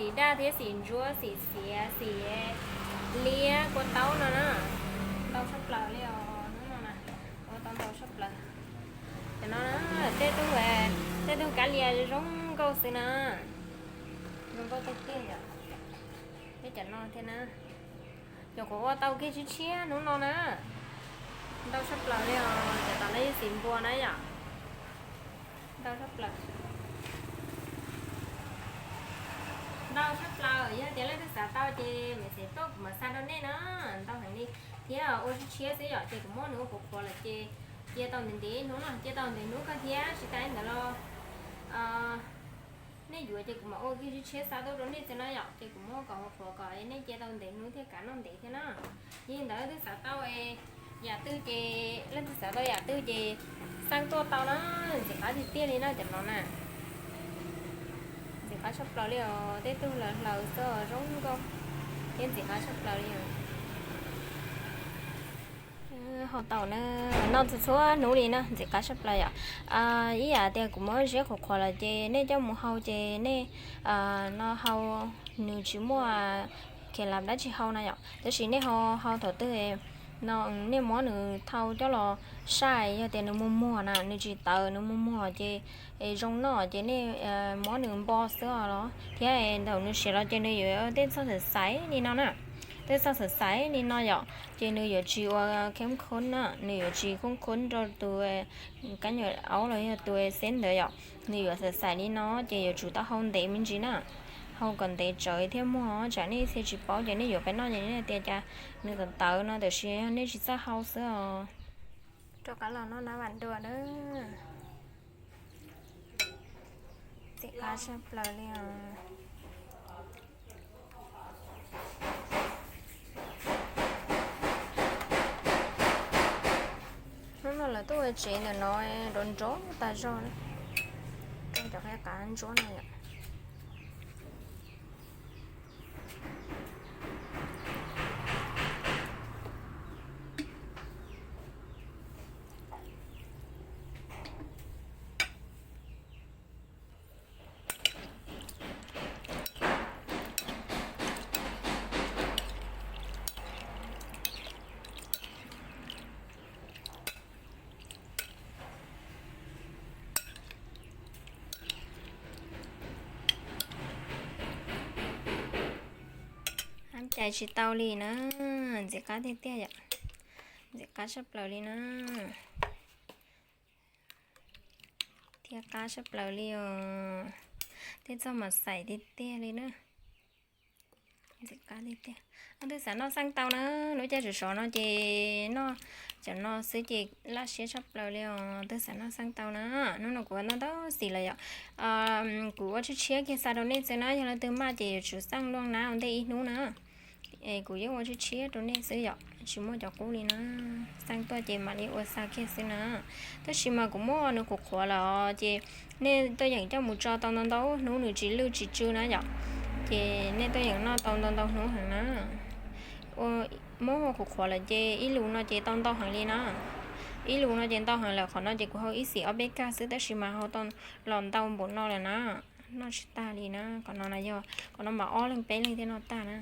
Xim daj thiab xim ntsuab, xim xiav, xim liab, kua taub no na. Ntau tshaj plaws li os hnub no na. Ua tau ntau tshaj plaws. Cov no na, tej tug, tej tug kab lia zoo nkauj xwb na. Zoo nkauj tiag tiag yom. Peb cov no thiab na. Cov kuv ua tau kiag tshiab tshiab hnub no na. Ntau tshaj plaws li os, cov tom no yog xim npua na yom. Ntau tshaj plaws. Ntau tshaj plaws, yog tias leej twg xav tau ces message tuaj kuv mam xa rau nej na. Ntau heev li thiab ua tshiab tshiab xwb yom, ces kuv muab nws ua qhuav qhuav lawm ces cia tau ntev ntev hnub no, cia tau ntev hnub kawg thiab tsis tas li ntawd los nej yuav ces kuv mam ua kiag tshiab tshiab xa tuaj rau nej xwb na yom, ces kuv muab kom qhuav qhuav kom nej cia tau ntev hnub thiab kav noj ntev thiab na. Yog li ntawd leej twg xav tau yam twg ces, leej twg xav tau yam twg ces xaj tuaj tau na, ntxim qab tiag tiag li na cov no na. Ntxim qab tshaj plaws li os, tej tug hlaws hlaws xwb zoo nkauj thiab ntxim qab tshaj plaws li os. Hau tau na, noj txhua txhua hnub li na, ntxim qab tshaj plaws yom. Ib yam tias kuv muab ziab qhuav qhuav lawm ces nej coj mus hau ces nej no hau, nws tsis muaj khev lam dab tsi hau na yom. Tab sis nej hau hau thaum twg no nej muab nws thau coj los saib, yog tias nws muag muag na, nws tsis tawv, nws muag muag ces zoo noj ces nej muab nws npo xwb os los thiab thaum nws siav los ces nws yuav tej txoj xaim xaim li no na. Tej txoj xaim xaim li no yom, ces nws yuav tsis ua khoob khoob na, nws yuav tsis khoob khoob rau tus kab nyuam aub los yog tus xeb ntawd yom. Nws yuav xaim xaim li no ces yuav tsum tau hau ntev me ntsis na. Hau kom ntev tsawv thiaj muag, tsam nej txhia tsis paub ces nej yuav pib noj ces nej tias cas nws tawv tawv no, tiam sis nej tsis txawj hau xwb os. Rov qab los noj nab vam dua na. Ntxim qab tshaj plaws li os. Hnub no lawv tuaj ua tsev ntawm no nrov nrov tas zog na. Rau cov qe qav ntsuab no yom. Hab cai tsis tau li na, ntxim qab tiag tiag yom, ntxim qab tshaj plaws li na. Thiab qab tshaj plaws li os, tej txoj mas xaim tiag tiag li na. Ntxim qab tiag tiag. Leej twg xav noj xaj tau na, lub caij sov sov no ces noj cov no xwb ces laj siab tshaj plaws li os. Leej twg xav noj xaj tau na, hnub no kuv ua ntau ntau xim lawm yom. Kuv ua tshiab tshiab kiag xa rau nej xwb na, yog leej twg maj ces yuav tsum xaj luaj na ua ntej ib hnub na. Es kuv yeej ua tshiab tshiab rau nej xwb yom, tsis muaj cov qub li na. Xaj tuaj ces mam li ua xa kiag xwb na. Tab sis mas kuv muab nws qhuav qhuav lawm os, ces nej tuaj yeem coj mus tso tau ntau ntau hnub nws tsis lwj tsis tsw na yom. Ces nej tuaj yeem noj tau ntau ntau hnub heev na. Muab ua qhuav qhuav lawm ces ib lus no ces tau ntau heev li na. Ib lus no ces ntau heev lawm, qhov no ces kuv hau ib xim ob peb kag xwb tab sis mas hau tau los ntau npaum no lawm na. Noj tsis tag li na, qhov no na yog qhov no mas ob leeg peb leeg thiaj noj tag na.